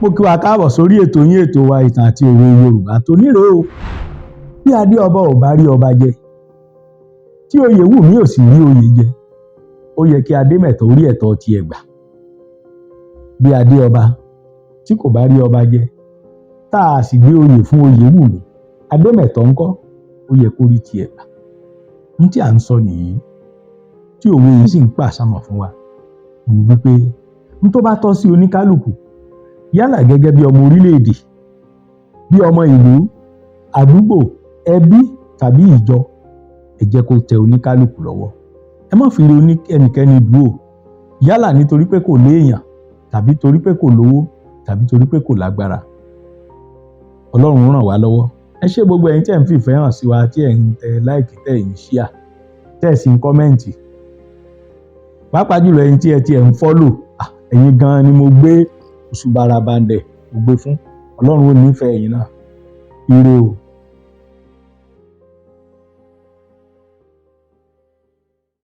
Mo kí wa káàbọ̀ sórí ètò yín, ètò wa, ìtàn àti òwe Yorùbá tó nírèé o. Bí adé ọba ò bá rí ọba jẹ, tí Oyèwùmí ò sì rí oyè jẹ, ó yẹ kí Adémẹ̀tọ́ rí ẹ̀tọ́ tiẹ̀ gbà. Bí adé ọba tí kò bá rí ọba jẹ, tá a sì gbé oyè fún Oyèwùmí, Adémẹ̀tọ́ ńkọ́? Ó yẹ kó rí tiẹ̀ gbà. Ní tí à ń sọ nìyí, tí òwe yìí sì ń pàṣàmọ̀ fún wa ní wípé n tó bá tọ́ sí oníkálukú, yálà gẹ́gẹ́ bí ọmọ orílẹ̀-èdè, bí ọmọ ìlú, àdúgbò, ẹbí tàbí ìjọ, ẹ jẹ́ kó tẹ oníkálukú lọ́wọ́. Ẹ má fi ire ẹnikẹ́ni dù ó, yálà nítorí pé kò léèyàn, tàbí torí pé kò lówó, tàbí torí pé kò lágbára. Ọlọ́run ràn wá lọ́wọ́. Ẹ ṣé gbogbo ẹ̀yin tí ẹ̀ ń fìfẹ́ hàn sí wa, tí ẹ̀ ń tẹ like, tẹ̀ ń share, tẹ̀ sì ń comment, pàápàá jùlọ ẹ̀yin tí ẹ ti ẹ̀ ń follow. Ẹ̀yin gan-an ni mo gbé òṣùbà ràbàǹdẹ̀ mo gbé fún. Ọlọ́run ò nífẹ̀ẹ́ ẹ̀yin náà. Ire o.